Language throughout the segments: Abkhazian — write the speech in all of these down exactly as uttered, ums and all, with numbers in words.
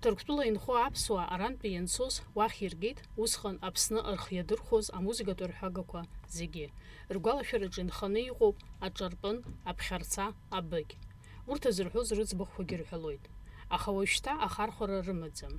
Ҭырқәтәыла инхо аԥсуаа арантәи ианцоз уахь иргеит усҟан Аԥсны рхы иадырхәоз амузыкатә рҳәагақәа зегьы. Ргәалашәараҿы инханы иҟоуп аҿарпын, аԥхьарца, абыкь. Урҭ азырҳәоз рыӡбахәқәагьы рҳәалоит. Аха уажәшьҭа ахархәара рымаӡам.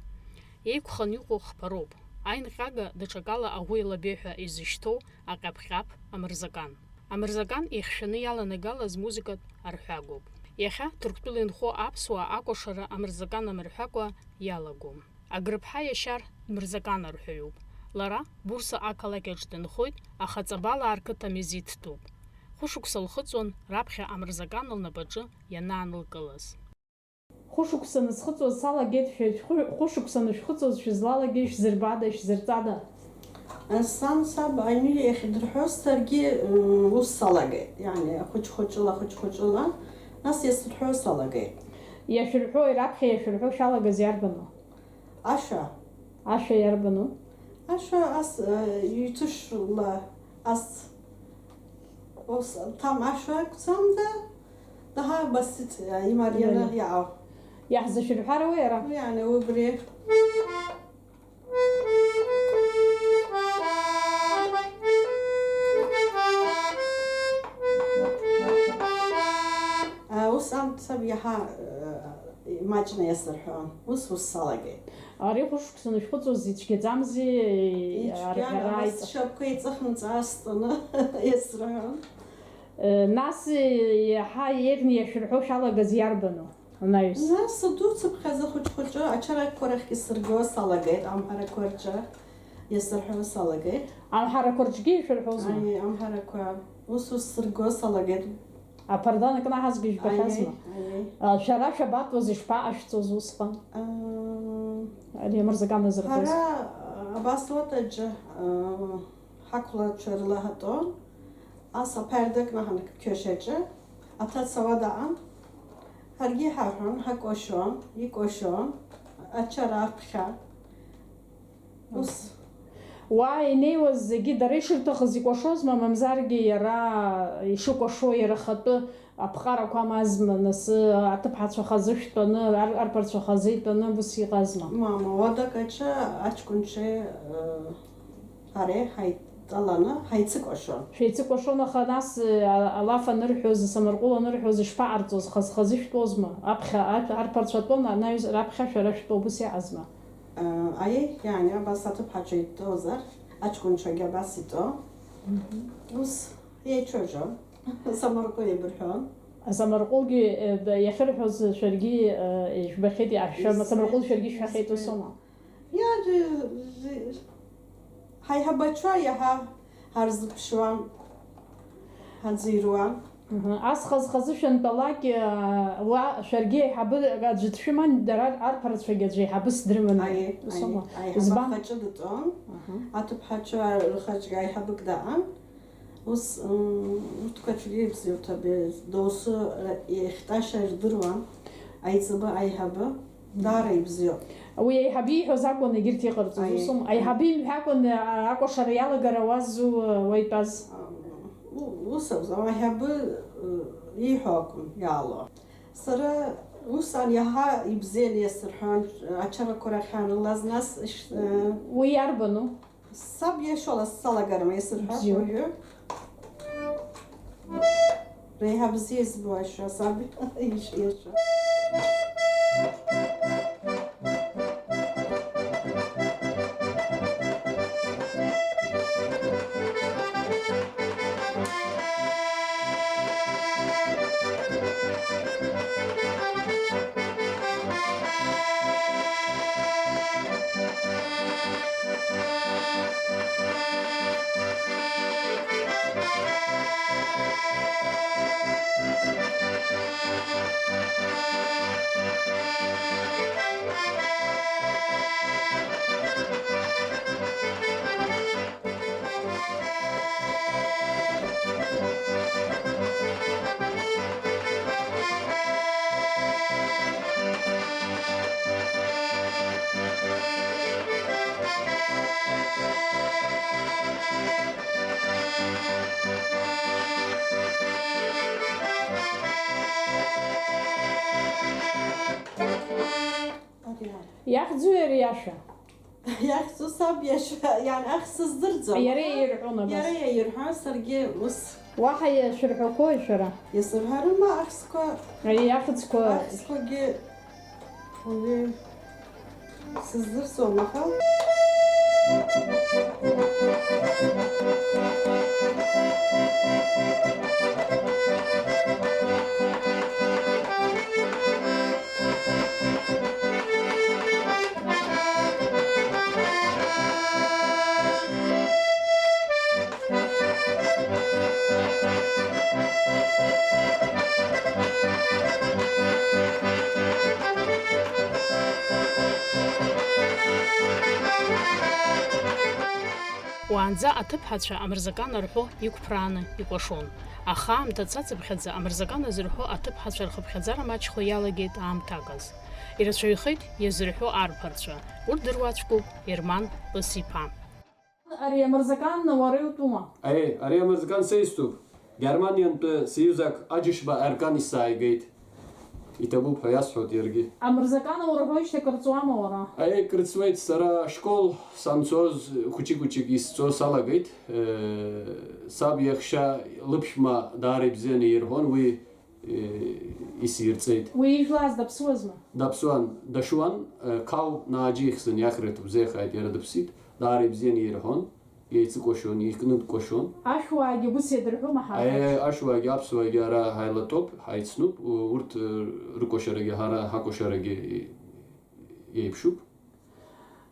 Еиқәханы иҟоу хԥароуп. Аинҟьага даҽакала аӷәы еилабеи ҳәа изышьҭоу аҟьаԥ-ҟьаԥ амырзакан. Амырзакан ихьшәаны иаланагалаз музыкатә арҳәагоуп. Иахьа Ҭырқәтәыла инхо аԥсуаа акәашара амырзакан амырҳәакәа иалагом. Агрыԥҳа иашьа Мырзакан арҳәаҩуп. Лара Бурса ақалақь аҿы дынхоит, аха Ҵабалаа рқыҭа Мезиҭтәуп. Хәышықәса лхыҵуан раԥхьа амырзакан лнапаҿы ианаанылкылаз. Хәышықәса нысхыҵуаз салагеит, шәа шәхы-, хәышықәса нышәхыҵуаз шәызлалагеи, шәзырбада, шәзырҵада? Сан саб аҩны иахьдырҳәоз саргьы, м, ус салагеит, иани, хәыҷ-хәыҷыла, хәыҷ-хәыҷыла, нас иасырҳәо салагеит. Иашәырҳәо, раԥхьа иашәырҳәо шәалагаз иарбану? Ашәа. Ашәа иарбану? Ашәа ас, э, иҭышла ас, ус, ҭам ашәа акәӡамда, даҳа басит, э, имарианы Иари. Иаау. Иаҳзашәырҳәар уи ара? Уи ани убри. Э, ус амцаб иаҳа, э, Имаҷны иасырҳәон, ус, ус салагеит. Ари хәышықәса нышәхыҵуаз ицәгьаӡамзи, Ицәгьан, арҳәара ара аиҵ- сшьапқәа еиҵыхны ҵаа стәаны иасырҳәон. Э, нас, э, иаҳа еиӷьны иашәырҳәо шәалагаз иарбану, анаҩс? Нас сыдуцыԥхьаӡа хәыҷ-хәыҷы ачарақәа рахьгьы сырго салагеит, амҳарақәа рҿы иасырҳәо салагеит. Амҳарақәа рҿгьы ишәырҳәозма? Аи, амҳарақәа ус-ус сырго салагеит. Аԥарда анкнаҳазгьы жәбахьазма? Аиеи, аиеи. А, шәара шәабатәоз, ишԥаҟашәҵоз усҟан? Ыы, Ари амырзакан азырҳәоз. Ҳара, а, абас уатаҿы, а, ҳақәлацәа рыла ҳатәон, ас аԥарда кнаҳан қьошьаҿы, аҭаца уа даан, ҳаргьы иҳаҳәон, ҳакәашон, икәашон, ачара аԥхьа. Ус. Уа инеиуаз зегьы дара ишырҭахыз икәашозма, мамзаргьы иара ишыкәашо иара ахатәы аԥҟарақәа амазма, нас, аҭыԥҳацәа хазы шәтәаны, ар-, арԥарцәа хазы итәаны, ус иҟазма? Мама, уадак аҿы аҷкәынцәеи, э, ҳареи ҳаидтәаланы ҳаицыкәашон. Шәеицыкәашон, аха нас, э, а-, алаф анырҳәоз, асамарҟәыл анырҳәоз ишԥаҟарҵоз, хаз-хазы шәтәозма? Аԥхьа аҭ-, арԥарцәа тәон, анаҩс раԥхьа шәара шәтәоуп, ус иҟазма? Э, аиеи, иани, абас аҭыԥҳацәа иҭоуз, аҷкәынцәагьы абас итәо. Мгм. Ус, еицәажәон, самарҟәыл еибырҳәон. Асамарҟәылгьы, э, б-, иахьырҳәоз шәаргьы, э, ижәбахьеит, иаҳәшәа-, Ис-, асамарҟәыл шәаргьы шәҳәахьеит, ус аума? Иа-, д-, д-, ҳаиҳабацәа иаҳа ҳарзыԥшуан, ҳаӡырҩуан. Мгм. Ас хаз-хазы шәантәалак, уа шәаргьы аиҳабы аӡәы дшәыман, дара арԥарцәагьы аӡәы аиҳабыс дрыманы. Аиеи, ус аума? Аиеи, аиҳабы Избан? Ахаҿы дтәон, Аҳа. Аҭыԥҳацәа рхаҿгьы аиҳабык даан. Ус, м, урҭқәа цәгьа ибзиоуп, абри доусы, э, ихьтәашьа ирдыруан, аиҵбы, аиҳабы. Даара ибзиоуп. Уи аиҳабы ииҳәоз акәын егьырҭ иҟарҵоз, Аиеи. Ус аума? Аиҳабы имҳәакәан, а, акәашара иалагар ауаз у-, уа итәаз? У-, ус акәӡам, аиҳабы, ы, ииҳәо акәын иаало. Сара ус ан иаҳа ибзианы иасырҳәон, ачарақәа рахь анылаз, нас иш-, ы, Уи иарбану? Саб иашоула салагарым, иасырҳәап Бзиоуп. Уажәы. Реиҳа бзиа избо ашәа саб иш-, иашоу. Иахьӡу иара иашәа? Иахьӡу саб иашәа, иан-, ахь сыздырӡом. Иара иаирҳәон абас. Иара иаирҳәон, саргьы ус. Уаҳа иашәырҳәақәои шәара? Исырҳәарыма ахьӡқәа? Ари иахьӡқәа. Ахьӡқәагьы уаҩы сыздырӡом, аха. Уаанӡа аҭыԥҳацәа амырзакан рҳәо иқәԥрааны икәашон. Аха аамҭа цацыԥхьаӡа амырзакан азырҳәо аҭыԥҳацәа рхыԥхьаӡара маҷхо иалагеит аамҭаказ. Ирацәаҩхеит иазырҳәо арԥарцәа. Урҭ дыруа цәгьоуп Ерман Пыс-иԥа. Ари амырзакан уара иутәума? Аиеи, ари амырзакан са истәуп. Германиантәи сиҩызак Аџьышба Аркан исзааигеит. Иҭабуп ҳәа иасҳәоит иаргьы. Амырзакан урҳәоижьҭеи кыр ҵуама уара? Аиеи, кыр ҵуеит. Сара ашкол санцоз, хәыҷык-хәыҷык исҵо салагеит. Саб иаҳәшьа лыԥшәма даара ибзианы ирҳәон, уи исирҵеит. Уи ижәлаз даԥсуазма? Даԥсуан, дашуан, Қау Нааџьы ихьзын, иахьрыҭ бзиахааит, иара дыԥсит, даара ибзианы ирҳәон, еицыкәашон, еиқәныдкәашон. Ашәуаагьы ус иадырҳәома ҳара? Аиеи, ашәуаагьы, аԥсуаагьы ара ҳаилатәоуп, ҳаицнуп, урҭ рыкәашарагьы ҳара ҳакәашарагьы еиԥшуп.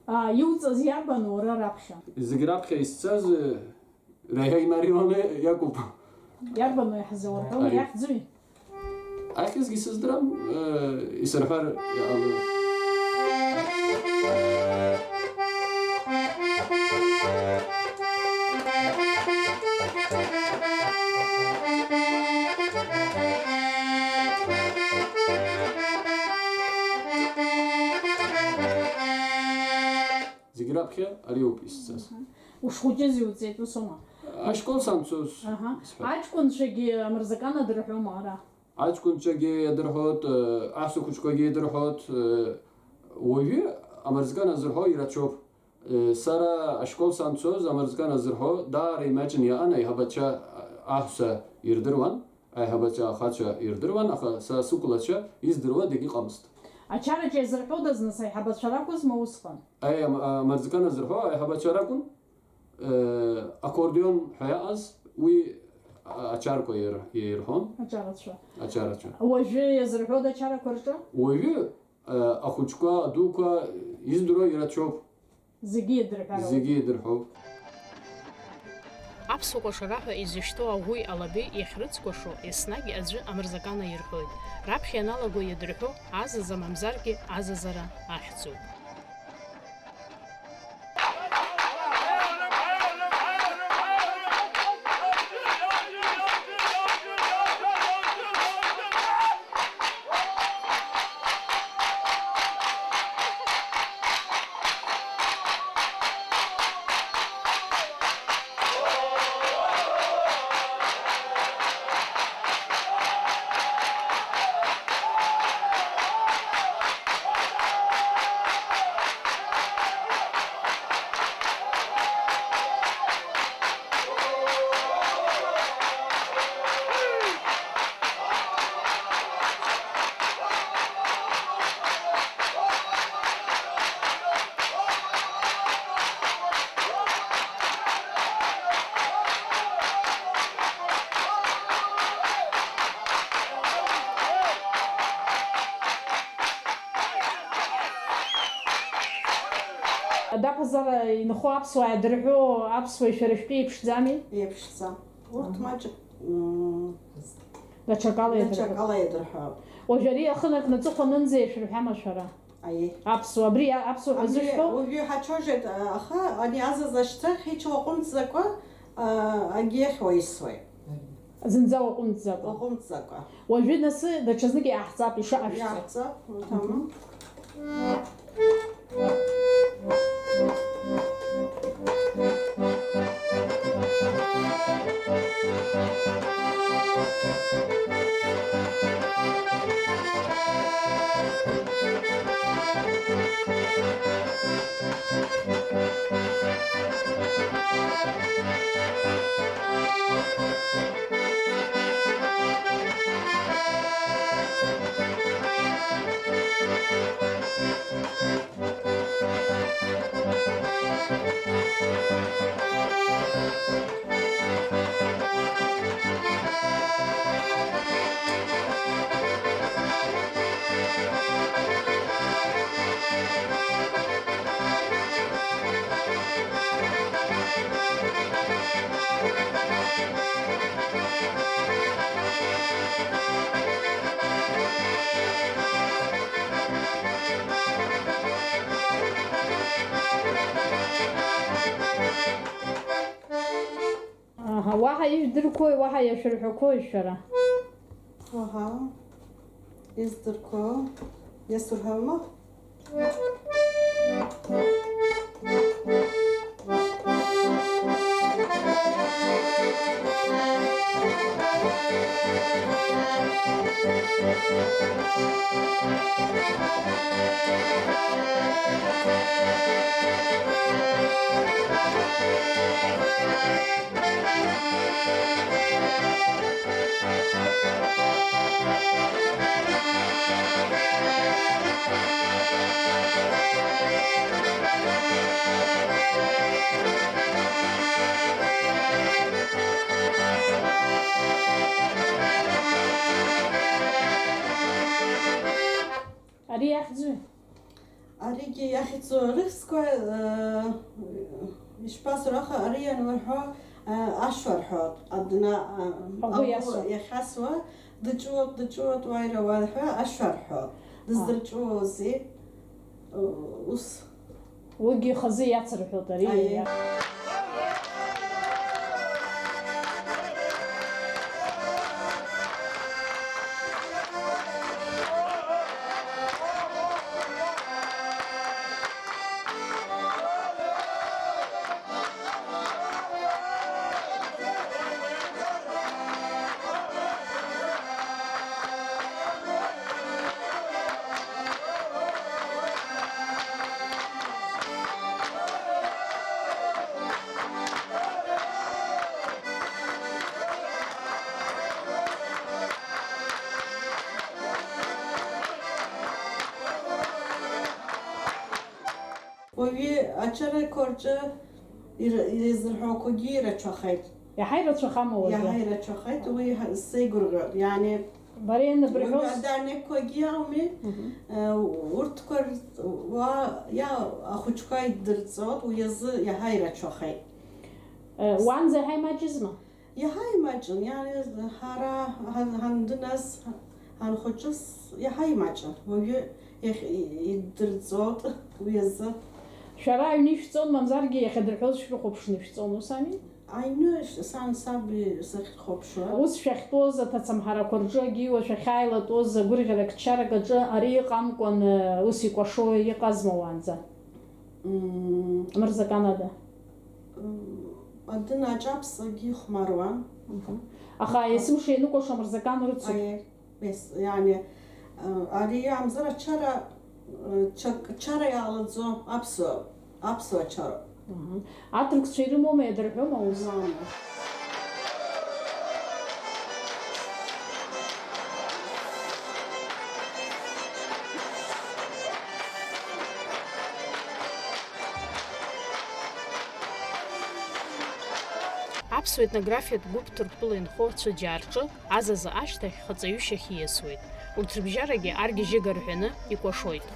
А, иуҵаз иарбану уара раԥхьа? Зегь раԥхьа исцаз, Реҳа Имарион иакәуп. Иарбану иаҳзаурҳәо, ари иахьӡуи? Ахьӡгьы сыздырам, э, исырҳәар иҟалоит. Зегь раԥхьа ари ауп исҵаз. Мгм. Ушхәыҷыз иуҵеит, усоума? Ашкол санцоз. Аҳа. Исҳәап. Аҷкәынцәагьы амырзакан адырҳәома ара? Аҷкәынцәагьы иадырҳәоит, э, аҳәса хәыҷқәагьы идырҳәоит, э, уажәы амырзакан азырҳәо ирацәоуп. Э, сара ашкол санцоз амырзакан азырҳәо даара имаҷын иаан, аиҳабацәа аҳәса ирдыруан. Аиҳабацәа ахацәа ирдыруан, аха са сыкәлацәа издыруа дагьыҟамызт. Ачараҿы иазырҳәодаз, нас, аиҳабацәа ракәызма усҟан? Аи, ам-, амырзакан азырҳәо аиҳабацәа ракәын, э, аккордеон ҳәа иаҟаз, уи, а, ачарқәа иаир-, иаирҳәон. Ачарацәа. Ачарацәа. Уажәы иазырҳәода ачарақәа рҿы? Уажәы, э, ахәыҷқәа, адуқәа издыруа ирацәоуп. Зегьы идырҳәароуп. Зегьы идырҳәоуп. Аԥсуа кәашара ҳәа изышьҭоу аӷәи алаби иахьрыцкәашо, еснагь аӡәы амырзакан аирҳәоит. Раԥхьа ианалаго иадырҳәо азаза мамзаргьы азазара ахьӡуп. Адаԥазара инхо аԥсуаа иадырҳәо аԥсуа ишәара шәтәы еиԥшӡами? Еиԥшӡам. Урҭ маҷк, м, даҽакала иадырҳәоит. Даҽакала иадырҳәоит. Уажә ари ахы наркны аҵыхәанынӡа иашәырҳәама шәара? Аиеи. Аԥсуа, абри а-, аԥсуа ҳәа зышәҳәо? Уажәы ҳачожет, а, аха ани азазашьҭа хьыча уаҟәымҵӡакәа, а, агьиахь уаисуеит. Зынӡа уаҟәымҵӡакәа? Уаҟәымҵӡакәа. Уажәы нас даҽазнык иааҳҵап, ишыҟашәҵо. Иааҳҵап, уҭаму. Аҳа, уаҳа ижәдырқәои, уаҳа иашәырҳәақәои шәара? Аҳа, издырқәо, иасурҳәама? Ари иахьӡу? Аригьы иахьӡу рыхьӡқәа, э, ишԥасҳәо, аха ари ианурҳәо, э, ашәа рҳәоит. Адна, э, Агәы агәы иасуа. Иахьасуа, дыҷуоуп, дыҷуоуп, уаира уаҳәа, ашәа рҳәоит. А. Дыздырҷуоузеи? Э, ус. Уигьы ихазы иацырҳәоит ари. Аиеи. Уажәы ачарақәа рҿы ир-, изырҳәақәагьы ирацәахеит. Иаҳа ирацәахама уажәы? Иаҳа ирацәахеит, уи ҳа-, сеигәырӷьоит. Иани, Бара ианыбырҳәоз? Уажәы аданекқәагьы ауми, Мгм. Э, урҭқәа р-, уа, иа-, ахәыҷқәа иддырҵоит, уи азы иаҳа ирацәахеит. Э, уанӡа иаҳа имаҷызма? Иаҳа имаҷын, иа-, ҳара ҳан-, ҳандыназ, ҳанхәыҷыз иаҳа имаҷын. Уажәы иахь-, и-, иддырҵоит уи азы. Шәара аҩны ишәҵон, мамзаргьы иахьадырҳәоз шәрыхәаԥшны ишәҵон, ус ами? Аҩны ш-, сан саби сахьхәаԥшуа. Ус шәахьтәоз, аҭацамҳарақәа рҿы агьиуа шәахьааилатәоз, агәырӷьарак, ччарак аҿы ари ыҟамкәан, ус икәашо иҟазма уаанӡа? Мм. Амырзакан ада? Мм, адын аҿаԥс агьихәмаруан. Мгм. Аха есымша ианыкәашо амырзакан рыцуп. Аиеи. Ес, иани, э, ари иамзар ачара, э, чак-, чара иаалаӡом, аԥсуа, аԥсуа чара. Мгм. Аҭырқәцәа ирымоума, иадырҳәома аус? Мама. Аԥсуа етнографиатә гәыԥ Ҭырқәтәыла инхо Цәаџьаа рҿы азазы ашьҭахь хаҵаҩышьахь ииасуеит. Урҭ рыбжьарагьы аргьежьыга рҳәаны икәашоит.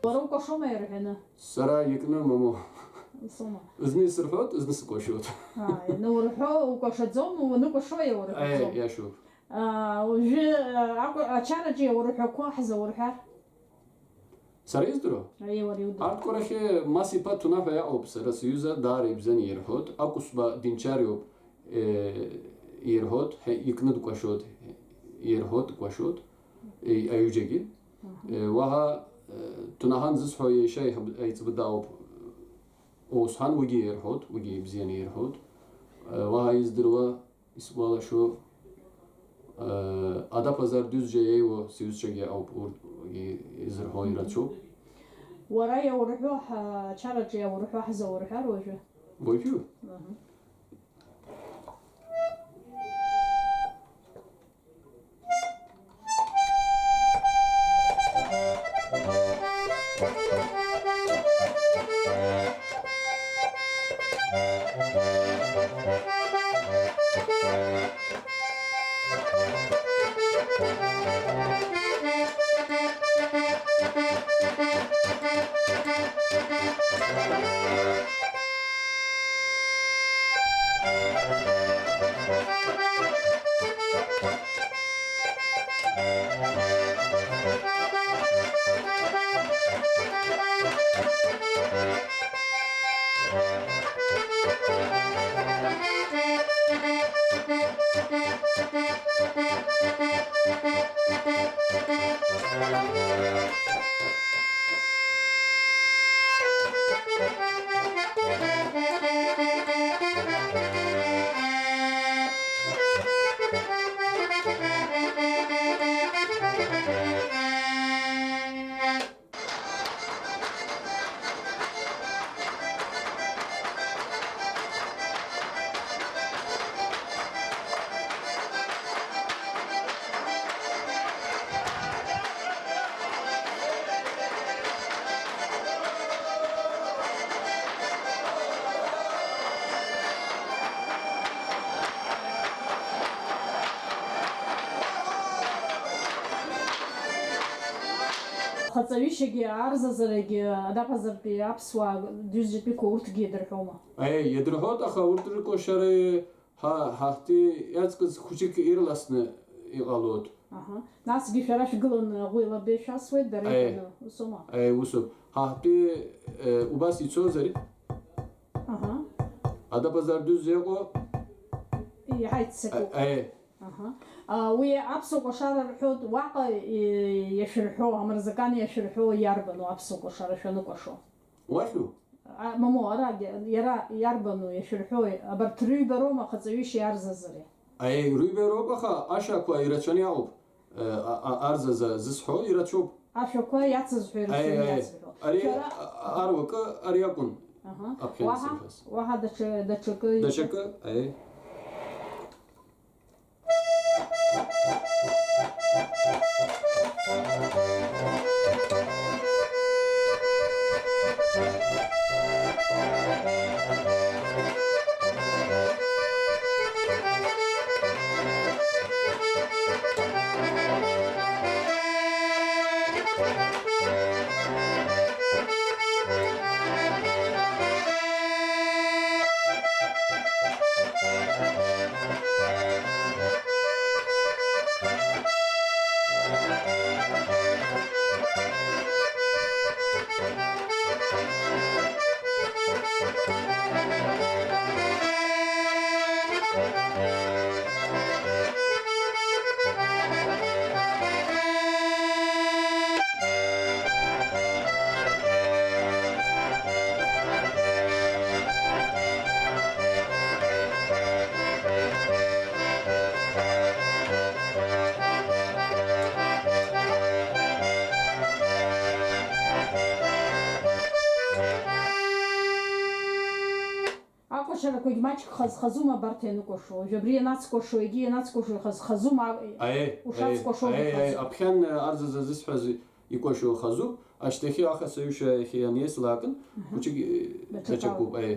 Уара укәашома ирҳәаны? Сара икны мамоу. Сома. Зны исырҳәоит, зны сыкәашоит. Аа, ианаурҳәо укәашаӡом, уаныкәашо иаурҳәаӡом. Аиеи, иашоуп. Аа, уажәы, аа, акәа-, ачараҿы иаурҳәақәо ҳзаурҳәар? Сара издыруа? Аиеи, уара иудыруа. Арҭ Кәарахьы Мас-иԥа Ҭуна ҳәа иаҟоуп, сара сҩыза, даара ибзианы ирҳәоит. Акәысба Динчариоуп, э, ирҳәоит, ҳәа икны дкәашоит, ирҳәоит, дкәашоит, э, аҩыџьагьы. Аҳа. Э, уаҳа, э, Ҭунаҳан зысҳәо иашьа еиҳаб-, аиҵбы дауп. Оусҳан уигьы ирҳәоит, уигьы ибзианы ирҳәоит. Э, уаҳа издыруа, исгәалашәо, Э, Адаԥазар Дузџьа иеиуоу сиҩызцәагьы ауп, урҭгьы изырҳәо ирацәоуп. Уара иаурҳәо, ҳа-, ачараҿы иаурҳәо ҳзаурҳәар уажәы? Уажәы? Аҳа. Хаҵаҩышьагьы, арзазарагьы, адаԥазартәи аԥсуаа дҩызжатәиқәа урҭгьы иадырҳәома? Аиеи, иадырҳәоит, аха урҭ рыкәашара ҳа-, ҳаҳҭи иаҵкыс хәыҷык ирласны иҟалоит. Аҳа. Насгьы шәара шәгыланы аӷәи лаби шәасуеит, дара Аиеи. Итәаны, усоума? Аиеи, усоуп. Ҳаҳҭи, э, убас ицозари? Аҳа. Адаԥазар Дузџьа иҟоу? Иаҳа иццакуп. А-, аиеи. Аҳа. А, уи аԥсуа кәашара рҳәоит, уаҟа, и-, иашәырҳәо, амырзакан иашәырҳәо иарбану аԥсуа кәашара шәаныкәашо? Уахьу? А, мамоу, арагьы, иара иарбану иашәырҳәо, абарҭ рыҩба роума, хаҵаҩышьеи арзазареи? Аиеи, рыҩба роуп, аха ашәақәа ирацәаны иҟоуп. Э, а, а, арзаза зысҳәо ирацәоуп. Ашәақәа иацызҳәо ирацәаны Аиеи, аиеи. Иацырҳәо. Ари, Шәара а, а, аруакы ари акәын. Аҳа. Аԥхьа Уаҳа, исырҳәаз. Уаҳа даҽа, даҽакы. Даҽакы, аиеи. Акәашарақәагь маҷк хаз-хазума абарҭ ианыкәашо, уажә абри ианацкәашо, егьи ианацкәашо ихаз-хазума, а-, Аиеи, ушацкәашогьы аиеи, аиеи, хазуп. Аԥхьан, э, арзаза зысҳәаз икәашо хазуп, ашьҭахьы ахацаҩышьа иахьа ианиас лаакын, Мгм. Хәыҷык, э, Даҽакала. Даҽакуп, аиеи.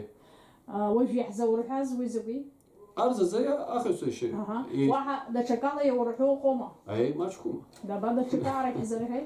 А, уажә иаҳзаурҳәаз уи закәи? Арзаза иа-, ахацаҩышьа. Аҳа. И- Уаҳа даҽакала иаурҳәо ыҟоума? Аиеи, маҷхәума. Даба даҽакы арахь ҳзырҳәеи?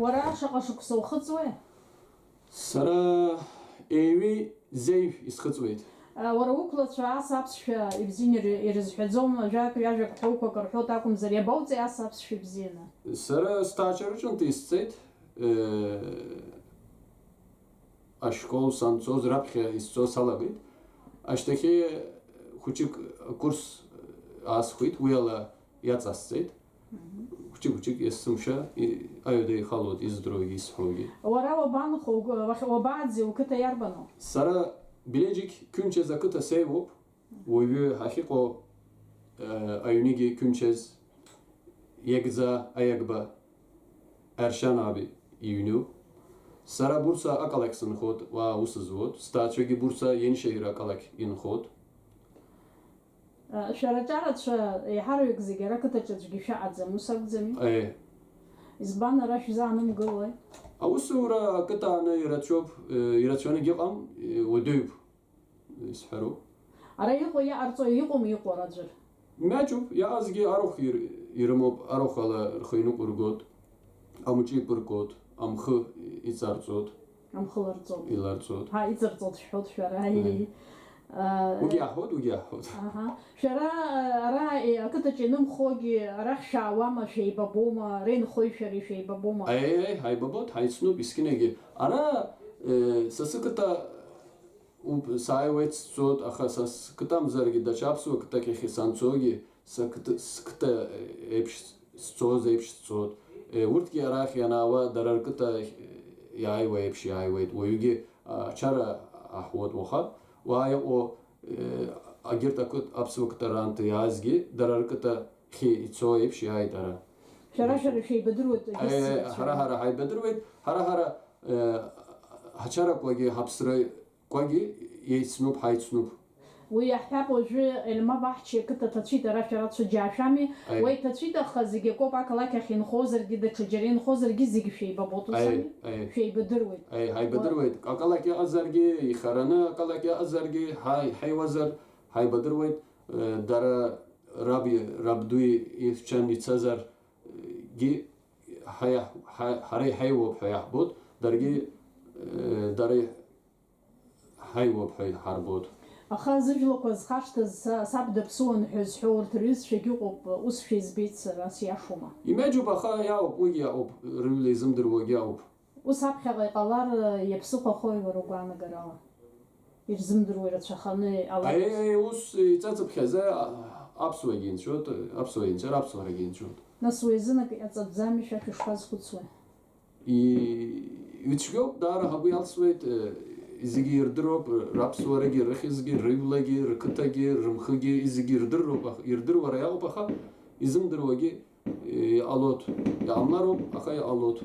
Уара шаҟа шықәса ухыҵуеи? Сара еҩи зеҩ исхыҵуеит. Уара уқәлацәа ас аԥсшәа ибзианы иры-, ирызҳәаӡом, ажәак, ҩажәак, ҳәоуқәак рҳәоит акәымзар, иабауҵеи ас аԥсшәа ибзианы? Сара сҭаацәа рҿынтә исҵеит, э, ашкол санцоз раԥхьа исҵо салагеит. Ашьҭахьы хәыҷык акурс аасхәеит, уи ала иаҵасҵеит. Мгм. Хәыҷык-хәыҷык есымша и-, аҩада ихалоит издыруагьы исҳәогьы. Уара уабанхо, угәы-, уахь-, уабааӡеи, уқыҭа иарбану? Сара Белеџьықь Қьунчез ақыҭа сеиуоуп. Уажәы ҳахьыҟоу, э, аҩнигьы Қьунчез Иагӡа Аиагба Аршьан аби иҩнуп. Сара Бурса ақалақь сынхоит, уа аус зуоит. Сҭаацәагьы Бурса Еншьаира ақалақь инхоит. Шәара аҿарацәа еиҳараҩык зегьы ара ақыҭаҿы аӡәгьы шәаҟаӡам, ус акәӡами? Аиеи. Избан ара шәзаанымгылои? Аусура акыҭа аны ирацәоуп, э, ирацәаҩынгьы ыҟам, э, уадаҩуп, исҳәароуп. Ара иҟоу иаҟарҵо иҟоума иҟоу ара аӡәыр? Имаҷуп, иаазгьы арахә ир-, ирымоуп, арахә ала рхы иныҟәыргоит, амҿы иԥыргоит, амхы иҵарҵоит. Амхы ларҵоит. Иларҵоит. Ҳа, иҵарҵоит шәҳәоит шәара, Аиеи. аиеи. Аа, Уигьы иаҳҳәоит, уигьы иаҳҳәоит. Аҳа. Шәара, ара, е, ақыҭаҿы ианымхогьы, арахь шәаауама, шәеибабома, рынхои шәареи шәеибабома? Аиеи, ҳаибабоит, ҳаицнуп, есқьынагьы. Ара, э, са сықыҭа уп-, сааиуеит, сцоит, аха са сқыҭамзаргьы, даҽа аԥсуа қыҭак ахь санцогьы, са қыҭ-, сқыҭа еиԥш сцоз еиԥш сцоит. Е, урҭгьы арахь ианаауа, дара рқыҭа иааиуа еиԥш иааиуеит. Уаҩгьы, а, ачара аҳуеит уаха. Уа иҟоу, е, агьырҭ ақыҭ-, аԥсуа қыҭа раанӡа иаазгьы, дара рқыҭахьы ицо еиԥш иааит ара. Шәара, шәара шәеибадыруеит, егьыс Е, сцәа- ҳара, ҳара ҳаибадыруеит, ҳара, ҳара, е, ҳачарақәагьы ҳаԥсра Кәагьы еицнуп, ҳаицнуп. Уи иаҳҳәап, уажәы Ельма Баҳча иқыҭа ҭацәит, ара шәара шәаџьаашьами? Аиеи. Уа иҭацәит, аха зегь акоуп, ақалақь ахь инхозаргьы, даҽаџьара инхозаргьы, зегь шәеибабоит, ус Аиеи, ами? Аиеи. Шәеибадыруеит. Аиеи, ҳаибадыруеит. Уа- Ақалақь ыҟазаргьы, ихараны ақалақь ыҟазаргьы, ҳаи-, ҳаиуазар, ҳаибадыруеит. Э, дара раби, рабдуи ихьчан ицазаргьы, ҳаиаҳ-, ҳа-, ҳара иҳаиуоуп ҳәа иаҳбоит, даргьы, э, дара Ҳаиуап ҳәа иҳарбоит. Аха зыжәлақәа зхашҭыз са, саб даԥсуан ҳәа зҳәо урҭ рҩызцәагьы ыҟоуп, ус шәа избеит сара, сиашоума? Имаҷуп, аха иаауп, уигьы иаауп, рыҩла изымдыруагьы ауп. Ус аԥхьаҟа иҟалар, иаԥсыхәахои уара угәаанагарала? Ирзымдыруа ирацәаханы иҟалар? Аиеи, ус иҵацыԥхьаӡа, а, аԥсуагьы инҵәоит, аԥсуа инҵәар, аԥсуарагьы инҵәоит. Нас уи азы акы иҟаҵатәӡами, шәа шәышԥазхәыцуеи? И-, ицәгьоуп, даара ҳагәы иалсуеит, э, зегьы ирдыруп, раԥсуарагьы, рыхьызгьы, рыҩлагьы, рқыҭагьы, рымхыгьы, зегьы ирдыруп, ах-, ирдыруа ара иаауп, аха изымдыруагьы, э, иҟалоит. Иҟамлароуп, аха иҟалоит.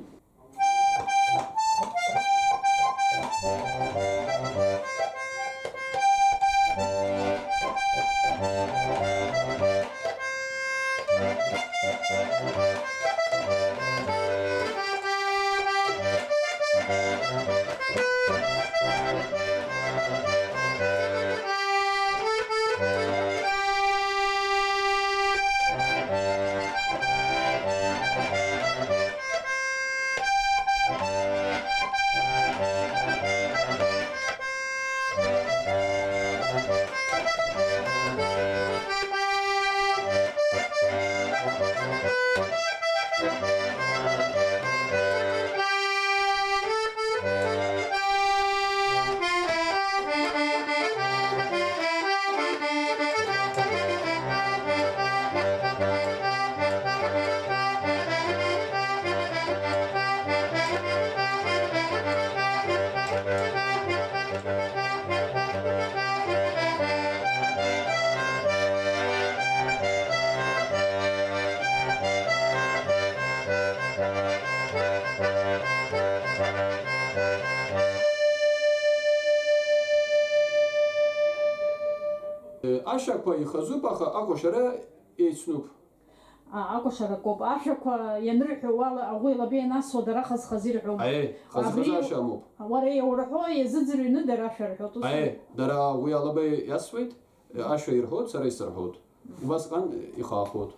Ашьақәа ихазуп, аха акәашара еицнуп. А, акәашара акоуп. Ашәақәа ианырҳәо уала аӷәи алаби ианасуа дара хаз-хаз ирҳәом. Аиеи, хаз-хазаашьа Абри амоуп. Уара иаурҳәо иазыӡырҩны дара ашәа рҳәоит, ус? Аиеи, дара аӷәи алаби иасуеит, ашәа ирҳәоит, сара исырҳәоит. Убасҟан ихаахоит.